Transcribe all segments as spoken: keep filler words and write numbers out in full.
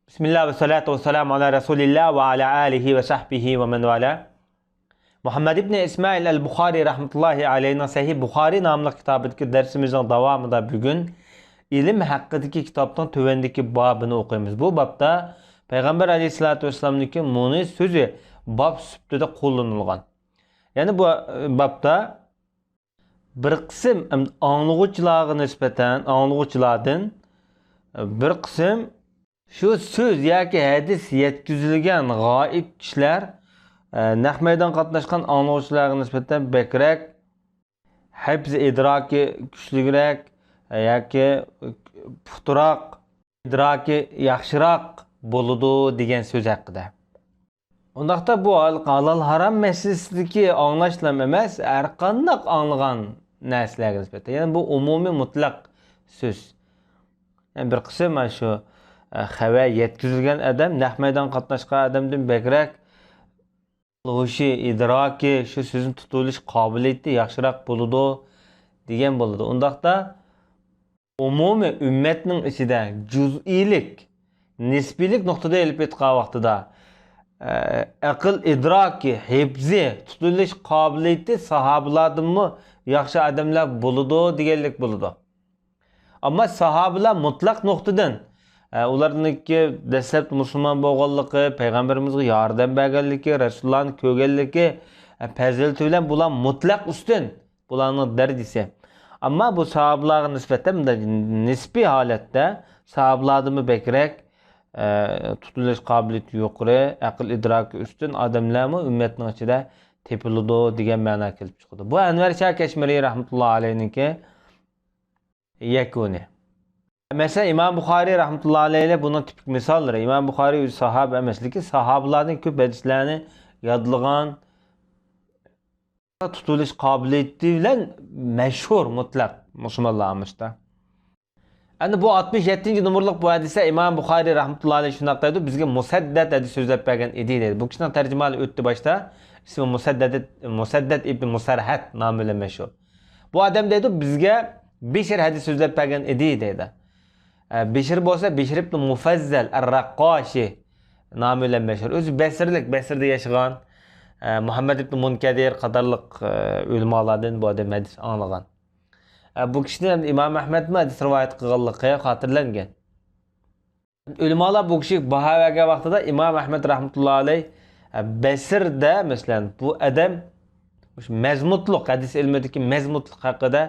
بىسمىللا ۋە سالاتۇ ۋەسسالامۇ ئالا رەسۇلىللا ۋە ئالا ئالىھى ۋە سەھبىھى ۋە مەن ۋالا. مۇھەممەد ئىبنى ئىسمائىل ئەل بۇخارى رەھمەتۇللاھى ئەلەيھىنىڭ سەھىھ بۇخارى ناملىق كىتابىدىكى دەرسىمىزنىڭ داۋامىدا بۈگۈن ئىلىم ھەققىدىكى كىتابنىڭ تۆۋەندىكى بابىنى ئوقۇيمىز. بۇ بابتا پەيغەمبەر ئەلەيھىسسالاتۇ ۋەسسالامنىڭكى مۇنى سۆزى باب سۈپىتىدە قوللىنىلغان. يەنى بۇ، ئە، بابتا بىر قىسىم ئاڭلىغۇچىلارغا نىسبەتەن، ئاڭلىغۇچىلاردىن بىر قىسىم شۇ سۆز ياكى ھەدىس يەتكۈزۈلگەن غائىب كىشىلەر، ئە، نەق مەيدان قاتناشقان ئاڭلىغۇچىلارغا نىسبەتەن بەكرەك ھەپز ئىدراكى كۈچلۈكرەك ياكى پۇختىراق، ئىدراكى ياخشىراق بولىدۇ دېگەن سۆز ھەققىدە. ئۇنداقتا بۇ ھال-، ھالال ھارام مەسىلىسىدىكى ئاڭلاشلام ئەمەس، ھەرقانداق ئاڭلىغان نەرسىلەرگە نىسبەتەن. يەنى بۇ ئومۇمىي مۇتلەق سۆز. يەنى بىر قىسىم مانا شۇ، ئە، خەۋەر يەتكۈزۈلگەن ئادەم نەق مەيدان قاتناشقان ئادەمدىن بەكرەك ھوشى، ئىدراكى، شۇ سۆزنى تۇتۇۋېلىش قابىلىيىتى ياخشىراق بولىدۇ دېگەن بولىدۇ. ئۇنداقتا ئومۇمىي ئۈممەتنىڭ ئىچىدە جۇزئىيلىك، نىسپىيلىك نۇقتىدا ئېلىپ ئېيتقان ۋاقتىدا، ئە، ئەقىل ئىدراكى، ھىپزى، تۇتۇۋېلىش قابىلىيىتى ساھابىلاردىنمۇ ياخشى ئادەملەر بولىدۇ دېگەنلىك بولىدۇ. ئەمما ساھابىلار مۇتلەق نۇقتىدىن، ئە، ئۇلارنىڭكى دەسلەپتە مۇسۇلمان بولغانلىقى، پەيغەمبىرىمىزگە ياردەم بەرگەنلىكى، رەسۇلۇللانى كۆرگەنلىكى، ئە، پەزىلىتى بىلەن بۇلار مۇتلەق ئۈستۈن. بۇلارنىڭ دەرىجىسى. ئەمما بۇ ساھابىلارغا نىسبەتەن مۇنداق نىسپىي ھالەتتە ساھابىلاردىنمۇ بەكرەك، ئە، تۇتۇۋېلىش قابىلىيىتى يۇقىرى، ئەقىل ئىدراكى ئۈستۈن ئادەملەرمۇ ئۈممەتنىڭ ئىچىدە تېپىلىدۇ دېگەن مەنا كېلىپ چىقىدۇ. بۇ ئەنۋەر شاھ كەشمىرى رەھمەتۇللا ئەلەيھنىڭكى يەكۈنى. مەسىلەن، ئىمام بۇخارىي رەھمەتۇللا ئەلەيھ بۇنىڭ تىپىك مىساللىرى. ئىمام بۇخارىي ئۆزى ساھابە ئەمەس، لېكىن ساھابىلاردىن كۆپ ھەدىسلەرنى يادلىغان، تۇتۇۋېلىش قابىلىيىتى بىلەن مەشھۇر مۇتلەق مۇسۇلمانلار ئاممىسىدا. ئەمدى بۇ ئاتمىش يەتتىنچى نومۇرلۇق بۇ ھەدىستە ئىمام بۇخارىي رەھمەتۇللا ئەلەيھ شۇنداق دەيدۇ، بىزگە مۇسەددەد ھەدىس سۆزلەپ بەرگەن ئىدى دەيدۇ. بۇ كىشىنىڭ تەرجىمىھالى ئۆتتى باشتا. ئىسمى مۇسەددەد، مۇسەددەد ئىبن مۇسەرھەد نامى بىلەن مەشھۇر. بۇ ئادەم دەيدۇ، بىزگە بىشر ھەدىس سۆزلەپ بەرگەن ئىدى دەيدۇ. ئە، بىشر بولسا بىشر ئىبن مۇفەززەل ئەر-رەققاشى نامى بىلەن مەشھۇر. ئۆزى بەسرىلىك، بەسرىدە ياشىغان، ئە، مۇھەممەد ئىبن مۇنكەدىر قاتارلىق، ئە، ئۆلىمالاردىن بۇ ئادەم ھەدىس ئاڭلىغان. ئە، بۇ كىشىدىن ئىمام ئەھمەدمۇ ھەدىس رىۋايەت قىلغانلىقى خاتىرىلەنگەن. ئۆلىمالار بۇ كىشىگە باھا بەرگەن ۋاقتىدا ئىمام ئەھمەد رەھمەتۇللا ئەلەيھ، ئە، بەسرىدە، مەسىلەن، بۇ ئادەم مۇشۇ مەزمۇتلۇق، ھەدىس ئىلمىدىكى مەزمۇتلۇق ھەققىدە،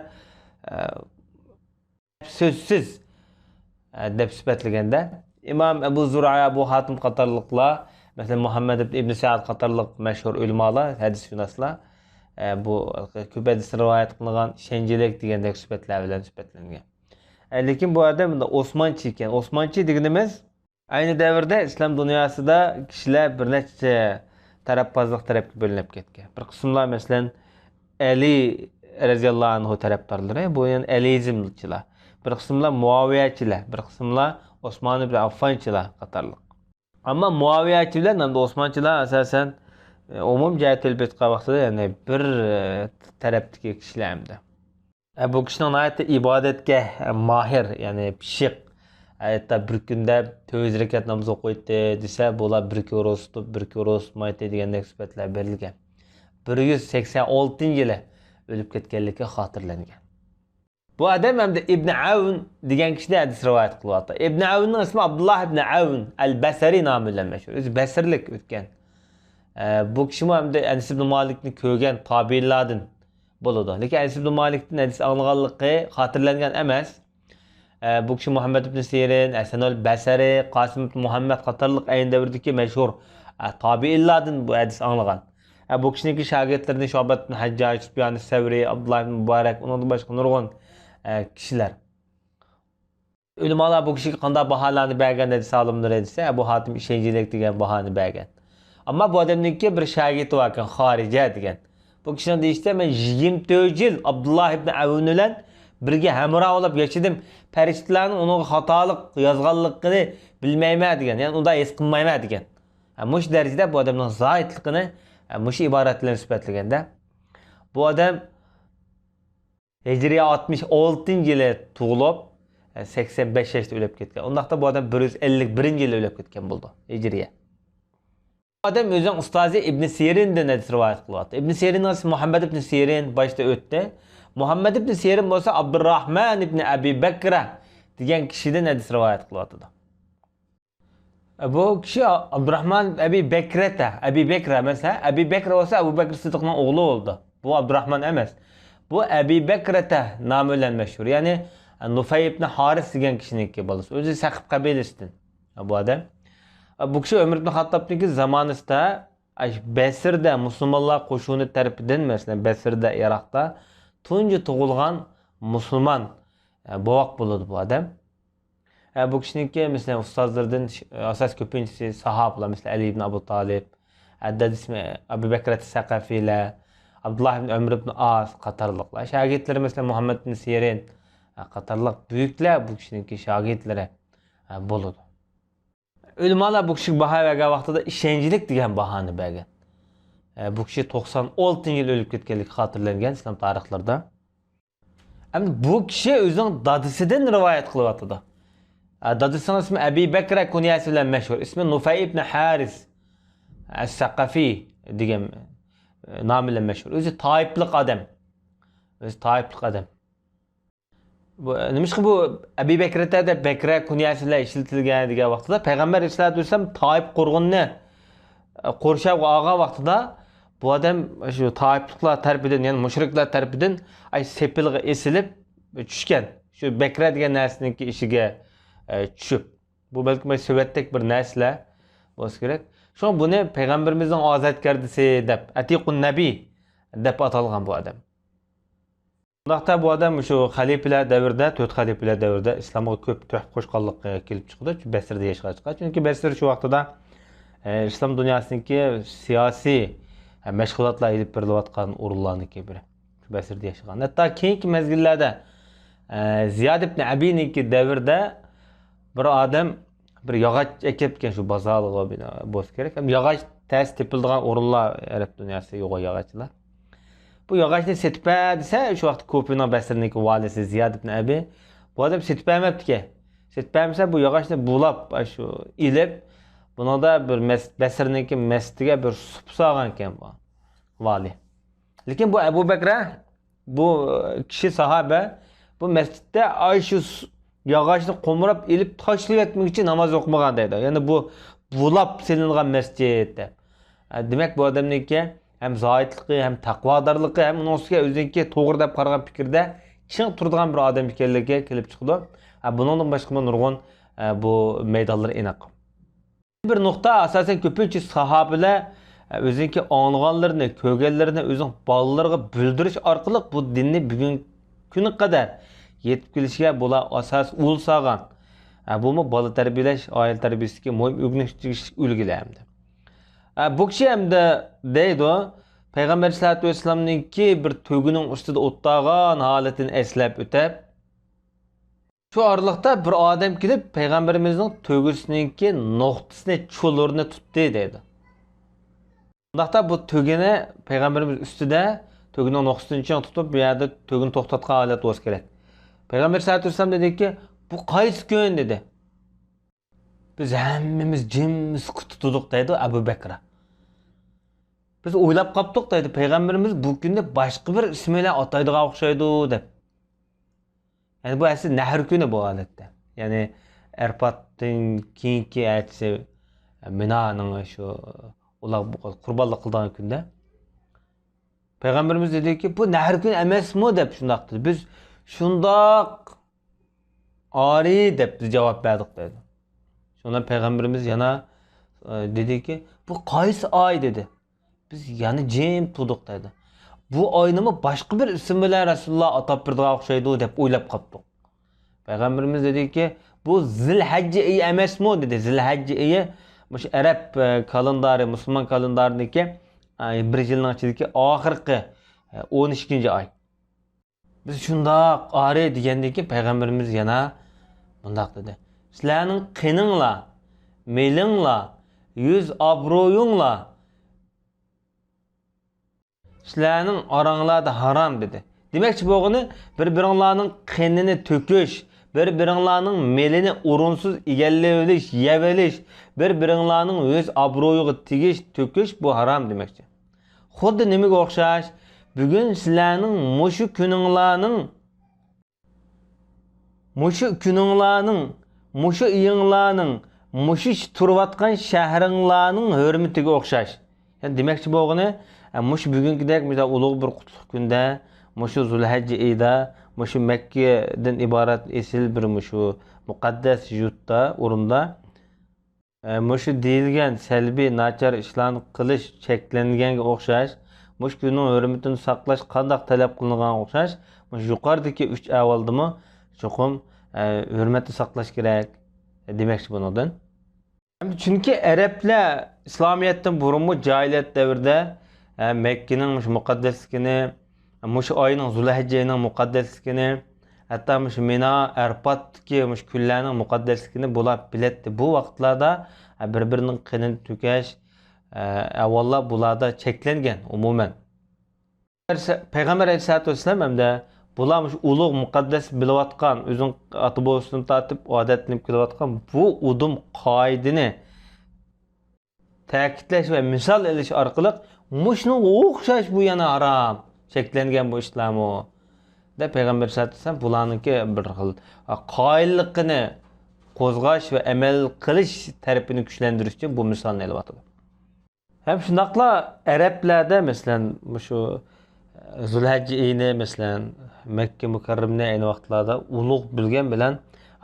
ئە، سۆزسىز، ئە، دەپ سۈپەتلىگەندە، ئىمام ئەبۇ زۇرئا، ئەبۇ ھاتىم قاتارلىقلار، مەسىلەن، مۇھەممەد ئىبن، ئىبن سەئد قاتارلىق مەشھۇر ئۆلىمالار، ھەدىسشۇناسلار، ئە، بۇ كۆپ ھەدىسنى رىۋايەت قىلغان شەنجىلىك دېگەندەك سۈپەتلەر بىلەن سۈپەتلەنگەن. ئە، لېكىن بۇ ئادەم ئوسمانچى ئىكەن. ئوسمانچى دېگىنىمىز، ئەينى دەۋردە ئىسلام دۇنياسىدا كىشىلەر بىر نەچچە تەرەپبازلىق تەرەپكە بۆلۈنۈپ كەتكەن. بىر قىسىملار، مەسىلەن، ئەلى رەزىياللاھۇ ئەنھۇ تەرەپدارلىرى، بۇ يەنى ئەلىيىزمچىلار. بىر قىسىملار مۇئاۋىيەچىلەر، بىر قىسىملار ئوسمان ئىبن ئاففانچىلار قاتارلىق. ئەمما مۇئاۋىيەچى بىلەن ھەمدە ئوسمانچىلار ئاساسەن، ئومۇم جەھەتتە ئېلىپ ئېيتقان ۋاقتىدا، يەنى بىر، ئە، تەرەپتىكى كىشىلەر ئەمدى. ئە، بۇ كىشىنىڭ ناھايىتى ئىبادەتكە، ئە، ماھىر، يەنى پىششىق. ھەتتا بىر كۈندە تۆت يۈز رەكەت ناماز ئوقۇيتتى دېسە، بۇلار بىر كۈن روزا تۇتۇپ، بىر كۈن روزا تۇتمايتتى دېگەندەك سۈپەتلەر بېرىلگەن. بىر يۈز سەكسەن ئالتىنچى يىلى ئۆلۈپ كەتكەنلىكى خاتىرىلەنگەن. بۇ ئادەم ئەمدى ئىبنى ئەۋن دېگەن كىشىدىن ھەدىس رىۋايەت قىلىۋاتىدۇ. ئىبنى ئەۋننىڭ ئىسمى ئابدۇللاھ ئىبنى ئەۋن ئەل بەسرى نامى بىلەن مەشھۇر. ئۆزى بەسرىلىك ئۆتكەن. ئە، بۇ كىشىمۇ ئەمدى ئەنەس ئىبنى مالىكنى كۆرگەن تابىئىنلاردىن بولىدۇ. لېكىن ئەنەس ئىبنى مالىكتىن ھەدىس ئاڭلىغانلىقى خاتىرىلەنگەن ئەمەس. ئە، بۇ كىشى مۇھەممەد ئىبنى سىرىن، ھەسەنۇل بەسرى، قاسىم ئىبنى مۇھەممەد قاتارلىق ئەينى دەۋردىكى مەشھۇر، ئە، تابىئىنلاردىن بۇ ھەدىس ئاڭلىغان. ئە، بۇ كىشىنىڭكى شاگىرتلىرىنى شۇئبەت ئىبنى ھەججاج، سۇپيان سەۋرى، ئابدۇللاھ ئىبنى مۇبارەك، ئۇنىڭدىن باشقا نۇرغۇن، ئە، كىشىلەر. ئۆلىمالار بۇ كىشىگە قانداق باھالارنى بەرگەن دېسە، ئالىملار دېسە، ئەبۇ ھاتىم ئىشەنچلىك دېگەن باھانى بەرگەن. ئەمما بۇ ئادەمنىڭكى بىر شاگىرتى باركەن، خارىجە دېگەن. بۇ كىشىنىڭ دېيىشىچە، مەن يىگىرمە تۆت يىل ئابدۇللاھ ئىبنى ئەۋن بىلەن بىرگە ھەمراھ بولۇپ ياشىدىم. پەرىشتىلەرنىڭ ئۇنىڭغا خاتالىق يازغانلىقىنى بىلمەيمەن دېگەن. يەنى ئۇنداق ھېس قىلمايمەن دېگەن. ھە، مۇشۇ دەرىجىدە بۇ ئادەمنىڭ زاھىدلىقىنى، ھە، مۇشۇ ئىبارەت بىلەن سۈپەتلىگەندە، بۇ ئادەم ھىجرىيە ئاتمىش ئالتىنچى يىلى تۇغۇلۇپ، سەكسەن بەش ياشتا ئۆلۈپ كەتكەن. ئۇنداقتا بۇ ئادەم بىر يۈز ئەللىك بىرىنچى يىلى ئۆلۈپ كەتكەن بولىدۇ، ھىجرىيە. بۇ ئادەم ئۆزىنىڭ ئۇستازى ئىبن سىرىندىن ھەدىس رىۋايەت قىلىۋاتىدۇ. ئىبن سىرىننىڭ ئىسمى مۇھەممەد ئىبن سىرىن، باشتا ئۆتتى. مۇھەممەد ئىبن سىرىن بولسا ئابدۇرراھمان ئىبن ئەبى بەكرە دېگەن كىشىدىن ھەدىس رىۋايەت قىلىۋاتىدۇ. بۇ كىشى ئابدۇراھمان ئەبى بەكرەتە، ئەبى بەكرە ئەمەس، ھە؟ ئەبى بەكرە بولسا ئەبۇ بەكرى سىددىقنىڭ ئوغلى بولىدۇ. بۇ ئابدۇراھمان ئەمەس. بۇ ئەبى بەكرەتە نامى بىلەن مەشھۇر. يەنى نۇفەي ئىبن ھارىس دېگەن كىشىنىڭكى بالىسى. ئۆزى سەقىف قەبىلىسىدىن بۇ ئادەم. بۇ كىشى ئۆمەر ئىبن خاتتابنىڭكى زامانىسىدا بەسرىدە مۇسۇلمانلار قوشۇنى تەرىپىدىن، مەسىلەن، بەسرىدە، ئىراقتا تۇنجى تۇغۇلغان مۇسۇلمان بوۋاق بولىدۇ بۇ ئادەم. ئە، بۇ كىشىنىڭكى، مەسىلەن، ئۇستازلىرىدىن ش-، ئاساس كۆپىنچىسى ساھابىلار، مەسىلەن، ئەلى ئىبن ئەبۇ تالىپ، ئەددەد ئىسمى ئەبۇ بەكرەت سەقەفىلەر، ئابدۇللا ئىبن ئۆمەر ئىبن ئاس قاتارلىقلار. شاگىرتلىرى، مەسىلەن، مۇھەممەد ئىبن سىرىن، ئە، قاتارلىق بۈيۈكلەر بۇ كىشىنىڭكى شاگىرتلىرى، ئە، بولىدۇ. ئۆلىمالار بۇ كىشىگە باھا بەرگەن ۋاقتىدا ئىشەنچلىك دېگەن باھانى بەرگەن. ئە، بۇ كىشى توقسان ئالتىنچى يىل ئۆلۈپ كەتكەنلىكى خاتىرىلەنگەن ئىسلام تارىخلىرىدا. ئەمدى بۇ كىشى ئۆزىنىڭ دادىسىدىن رىۋايەت قىلىۋاتىدۇ. ئە، دادىسىنىڭ ئىسمى ئەبى بەكرە، كۇنيەسى بىلەن مەشھۇر. ئىسمى نۇفەي ئىبن ھارىس ئەس-سەقەفى دېگەن، ئە، نامى بىلەن مەشھۇر. ئۆزى تائىپلىق ئادەم. ئۆزى تائىپلىق ئادەم. بۇ، نېمىشقا بۇ ئەبى بەكرەتە دەپ بەكرە كۇنيەسى بىلەن ئىشلىتىلگەن دېگەن ۋاقتىدا، پەيغەمبەر ئەلەيھىسسالاتۇ ۋەسسالام تائىپ قورغىنىنى، ئە، قورشاۋغا ئالغان ۋاقتىدا، بۇ ئادەم شۇ تائىپلىقلار تەرىپىدىن، يەنى مۇشرىكلار تەرىپىدىن، ئاي، سېپىلغا ئېسىلىپ چۈشكەن. شۇ بەكرە دېگەن نەرسىنىڭكى ئىچىگە، ئە، چۈشۈپ. بۇ بەلكىم سۆۋەتتەك بىر نەرسىلەر بولسا كېرەك. شۇڭا بۇنى پەيغەمبىرىمىزنىڭ ئازادكەردىسى دەپ، ئەتىقۇن نەبى دەپ ئاتالغان بۇ ئادەم. شۇنداقتا بۇ ئادەم شۇ خەلىپىلەر دەۋرىدە، تۆت خەلىپىلەر دەۋرىدە ئىسلامغا كۆپ تۆھپە قوشقانلىقى كېلىپ چىقىدۇ. بەسرىدە ياشىغاچقا. چۈنكى بەسر شۇ ۋاقتىدا، ئە، ئىسلام دۇنياسىنىڭكى سىياسىي، ئە، مەشغۇلاتلار ئېلىپ بېرىلىۋاتقان ئورۇنلارنىڭكى بىرى. شۇ بەسرىدە ياشىغان. ھەتتا كېيىنكى مەزگىللەردە، ئە، زىياد ئىبن ئەبىنىڭكى دەۋرىدە بىر ئادەم بىر ياغاچ ئەكەپتىكەن شۇ بازارلىققا بىنا بولسا كېرەك. ھەم ياغاچ تەس تېپىلىدىغان ئورۇنلار ئەرەب دۇنياسى يوغان ياغاچلار. بۇ ياغاچنى سېتىپ بەر دېسە، شۇ ۋاقىت كۇفىنىڭ بەسرىنىڭكى ۋالىسى زىياد ئىبن ئەبى بۇ ئادەم سېتىپ بەرمەپتىكەن. سېتىپ بەرمىسە، بۇ ياغاچنى بۇلاپ، شۇ ئېلىپ، بۇنىڭدا بىر مەس-، بەسرىنىڭكى مەسچىتىگە بىر سۇپا سالغانىكەن بۇ ۋالىي. لېكىن بۇ ئەبۇ بەكرە، بۇ كىشى ساھابە، بۇ مەسچىتتە ئاي شۇ س-، ياغاچنى قومۇراپ ئېلىپ تاشلىۋەتمىگۈچە ناماز ئوقۇمىغان دەيدۇ. يەنى بۇ بۇلاپ سېلىنغان مەسچىت دەپ. ئە، دېمەك، بۇ ئادەمنىڭكى ھەم زاھىدلىقى، ھەم تەقۋادارلىقى، ھەم ئۇنىڭ ئۈستىگە ئۆزىنىڭكى توغرا دەپ قارىغان پىكىردە چىڭ تۇرىدىغان بىر ئادەم ئىكەنلىكى كېلىپ چىقىدۇ. ئە، بۇنىڭدىن باشقىمۇ نۇرغۇن، ئە، بۇ مەيدانلىرى ئېنىق. بىر نۇقتا، ئاساسەن، كۆپىنچە ساھابىلەر، ئە، ئۆزىنىڭكى ئاڭلىغانلىرىنى، كۆرگەنلىرىنى ئۆزىنىڭ بالىلىرىغا بىلدۈرۈش ئارقىلىق بۇ دىننى بۈگۈنكى كۈنگە قەدەر يېتىپ كېلىشىگە بۇلار ئاساس ئۇل سالغان. ئە، بۇمۇ بالا تەربىيەلەش، ئائىلە تەربىيەسىدىكى مۇھىم ئۆگىنىش تېگىشلىك ئۈلگىلەر ئەمدى. ئە، بۇ كىشى ئەمدى دەيدۇ، پەيغەمبەر ئەلەيھىسسالاتۇ ۋەسسالامنىڭكى بىر تۆگىنىڭ ئۈستىدە ئولتۇرغان ھالىتىنى ئەسلەپ ئۆتەپ، شۇ ئارىلىقتا بىر ئادەم كېلىپ، پەيغەمبىرىمىزنىڭ تۆگىسىنىڭكى نوختىسىنى، چۇلۇرىنى تۇتتى دەيدۇ. شۇنداقتا بۇ تۆگىنى پەيغەمبىرىمىز ئۈستىدە، تۆگىنىڭ نوختىسىنى چىڭ تۇتۇپ، بۇ يەردە تۆگىنى توختاتقان ھالەت بولسا كېرەك. پەيغەمبەر سەللەللاھۇ ئەلەيھى ۋەسەللەم دېدىكى، بۇ قايسى كۈن؟ دېدى. بىز ھەممىمىز جىم سۈكۈتتە تۇردۇق دەيدۇ ئەبۇ بەكرە. بىز ئويلاپ قاپتۇق دەيدۇ، پەيغەمبىرىمىز بۇ كۈننى باشقا بىر ئىسمى بىلەن ئاتايدىغان ئوخشايدۇ دەپ. يەنى بۇ ئەسلى نەھر كۈنى بۇ ھالەتتە. يەنى ئەرپاتتىن كېيىنكى ئەتىسى مىنانىڭ شۇ ئۇلار قۇربانلىق قىلىدىغان كۈندە. پەيغەمبىرىمىز دېدىكى، بۇ نەھر كۈنى ئەمەسمۇ دەپ شۇنداق دېدى. بىز شۇنداق ئارى دەپ بىز جاۋاب بەردۇق دەيدۇ. شۇنىڭ پەيغەمبىرىمىز يەنە، ئە، دېدىكى، بۇ قايسى ئاي دېدى. بىز يەنە جىم تۇردۇق دەيدۇ. بۇ ئاينىمۇ باشقا بىر ئىسىم بىلەن رەسۇلۇللا ئاتاپ بېرىدىغان ئوخشايدۇ دەپ ئويلاپ قاپتۇق. پەيغەمبىرىمىز دېدىكى، بۇ زىلھەججە ئېيى ئەمەسمۇ دېدى. زىلھەججە ئېيى مۇشۇ ئەرەب، ئە، كالېندارى، مۇسۇلمان كالېندارىدىكى، ئە، بىر يىلنىڭ ئىچىدىكى ئاخىرقى، ئە، ئون ئىككىنچى ئاي. بىز شۇنداق ئارى دېگەندىن كېيىن پەيغەمبىرىمىز يەنە مۇنداق دېدى، سىلەرنىڭ قېنىڭلار، مېلىڭلار، يۈز ئابرۇيۇڭلار سىلەرنىڭ ئاراڭلاردا ھارام دېدى. دېمەكچى بولغىنى، بىر-بىرىڭلارنىڭ قېنىنى تۆكۈش، بىر-بىرىڭلارنىڭ مېلىنى ئورۇنسىز ئىگىلىۋېلىش، يەۋېلىش، بىر-بىرىڭلارنىڭ ئۆز ئابرۇيىغا تېگىش، تۆكۈش، بۇ ھارام دېمەكچى. خۇددى نېمىگە ئوخشاش؟ بۈگۈن سىلەرنىڭ مۇشۇ كۈنۈڭلارنىڭ، مۇشۇ كۈنۈڭلارنىڭ، مۇشۇ ئېيىڭلارنىڭ، مۇشۇ تۇرۇۋاتقان شەھىرىڭلارنىڭ ھۆرمىتىگە ئوخشاش. يەنى دېمەكچى بولغىنى، ئە، مۇشۇ بۈگۈنكىدەك مۇشۇنداق ئۇلۇغ بىر قۇتلۇق كۈندە، مۇشۇ زۇلھەججە ئېيىدا، مۇشۇ مەككىدىن ئىبارەت ئېسىل بىر مۇشۇ مۇقەددەس يۇرتتا، ئورۇندا، ئە، مۇشۇ دېيىلگەن سەلبىي، ناچار ئىشلارنى قىلىش چەكلەنگەنگە ئوخشاش، مۇشۇ كۈننىڭ ھۆرمىتىنى ساقلاش قانداق تەلەپ قىلىنغانغا ئوخشاش، مۇشۇ يۇقىرىدىكى ئۈچ ئەھۋالدىمۇ چوقۇم، ئە، ھۆرمەتنى ساقلاش كېرەك دېمەكچى بۇنىڭدىن. ھەم چۈنكى ئەرەبلەر ئىسلامىيەتتىن بۇرۇنمۇ جاھىلىيەت دەۋرىدە، ئە، مەككىنىڭ مۇشۇ مۇقەددەسلىكىنى، مۇشۇ ئاينىڭ، زۇلھەججە ئاينىڭ مۇقەددەسلىكىنى، ھەتتا مۇشۇ مىنا، ئەرپاتتىكى مۇشۇ كۈنلەرنىڭ مۇقەددەسلىكىنى بۇلار بىلەتتى. بۇ ۋاقىتلاردا، ئە، بىر-بىرىنىڭ قېنىنى تۆكۈش، ئە، ئەھۋاللار بۇلاردا چەكلەنگەن ئومۇمەن. پەيغەمبەر ئەلەيھىسسالاتۇ ۋەسسالام ھەمدە بۇلار مۇشۇ ئۇلۇغ مۇقەددەس بىلىۋاتقان، ئۆزىنىڭ ئاتا-بوۋىسىدىن تارتىپ ئادەتلىنىپ كېلىۋاتقان بۇ ئۇدۇم قائىدىنى تەكىتلەش ۋە مىسال ئېلىش ئارقىلىق، مۇشۇنىڭغا ئوخشاش بۇ يەنە ھارام، چەكلەنگەن بۇ ئىشلارمۇ، دەپ پەيغەمبەر ئەلەيھىسسالاتۇ ۋەسسالام بۇلارنىڭكى بىر خىل قائىللىقىنى قوزغاش ۋە ئەمەل قىلىش تەرىپىنى كۈچلەندۈرۈش ئۈچۈن بۇ مىسالنى ئېلىۋاتىدۇ. ھەم شۇنداقلا ئەرەبلەردە، مەسىلەن، مۇشۇ زۇلھەججە ئېيىنى، مەسىلەن، مەككە مۇكەررەمىنى ئەينى ۋاقىتلاردا ئۇلۇغ بىلگەن بىلەن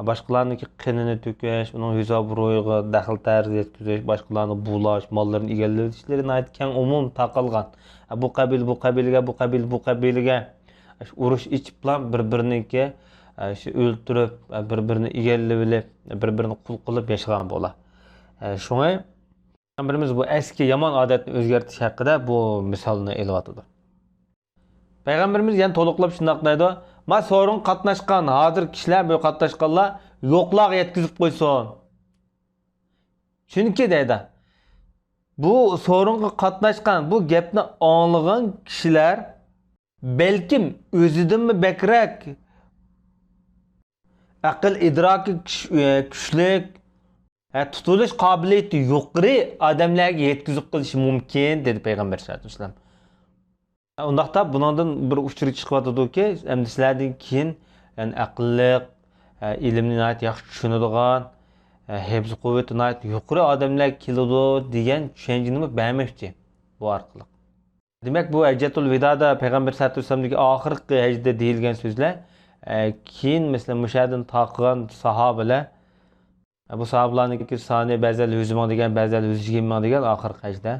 باشقىلارنىڭكى قېنىنى تۆكۈش، ئۇنىڭ يۈز ئابرۇيىغا دەخلى تەرۇز يەتكۈزۈش، باشقىلارنى بۇلاش، ماللىرىنى ئىگىلىۋېلىشلىرى ناھايىتى كەڭ ئومۇم تارقالغان. بۇ قەبىلە بۇ قەبىلىگە، بۇ قەبىلە بۇ قەبىلىگە ئۇرۇش ئېچىپلا بىر-بىرىنىڭكى ئۆلتۈرۈپ، بىر-بىرىنى ئىگىلىۋېلىپ، بىر-بىرىنى قۇل قىلىپ ياشىغان بۇلار. شۇڭا پەيغەمبىرىمىز بۇ ئەسكى يامان ئادەتنى ئۆزگەرتىش ھەققىدە بۇ مىسالنى ئېلىۋاتىدۇ. پەيغەمبىرىمىز يەنە تولۇقلاپ شۇنداق دەيدۇ، ما سورۇنغا قاتناشقان ھازىر كىشىلەر، بۇ قاتناشقانلار يوقلارغا يەتكۈزۈپ قويسۇن. چۈنكى دەيدۇ، بۇ سورۇنغا قاتناشقان، بۇ گەپنى ئاڭلىغان كىشىلەر بەلكىم ئۆزىدىنمۇ بەكرەك ئەقىل ئىدراكى كۈچ-، ئە، كۈچلۈك، ئە، تۇتۇلۇش قابىلىيىتى يۇقىرى ئادەملەرگە يەتكۈزۈپ قىلىشى مۇمكىن، دېدى پەيغەمبەر سەللەللاھۇ ئەلەيھى ۋەسەللەم. ئۇنداقتا بۇنىڭدىن بىر ئۇچۇر چىقىۋاتىدۇكى، ئەمدى سىلەردىن كېيىن، يەنى ئەقىللىق، ئە، ئىلىمنى ناھايىتى ياخشى چۈشىنىدىغان، ئە، ھېفزى قۇۋۋىتى ناھايىتى يۇقىرى ئادەملەر كېلىدۇ، دېگەن چۈشەنچىنىمۇ بەرمەكچى بۇ ئارقىلىق. دېمەك، بۇ ھەججەتۇل ۋىدادا پەيغەمبەر سەللەللاھۇ ئەلەيھى ۋەسەللەمدىكى ئاخىرقى ھەجدە دېيىلگەن سۆزلەر، ئە، كېيىن، مەسىلەن، مۇشۇ يەردىن تارقىغان ساھابىلەر، ئە، بۇ ساھابىلارنىڭكى سانى بەزىلەر يۈز مىڭ دېگەن، بەزىلەر يۈز يىگىرمە مىڭ دېگەن ئاخىرقى ھەجدە.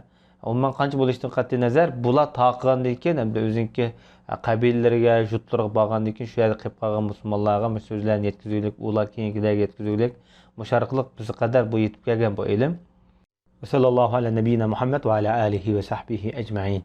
ئومۇمەن قانچە بولۇشىدىن قەتئىينەزەر، بۇلار تارقىغاندىن كېيىن، ھەمدە ئۆزىنىڭكى، ئە، قەبىلىلىرىگە، يۇرتلىرىغا بارغاندىن كېيىن، شۇ يەردە قېلىپ قالغان مۇسۇلمانلارغا مۇشۇ سۆزلەرنى يەتكۈزگۈلۈك، ئۇلار كېيىنكىلەرگە يەتكۈزگۈلۈك، مۇشۇ ئارقىلىق بىزگە قەدەر بۇ يېتىپ كەلگەن بۇ ئىلىم. وصلى الله على نبينا محمد وعلى آله وصحبه أجمعين.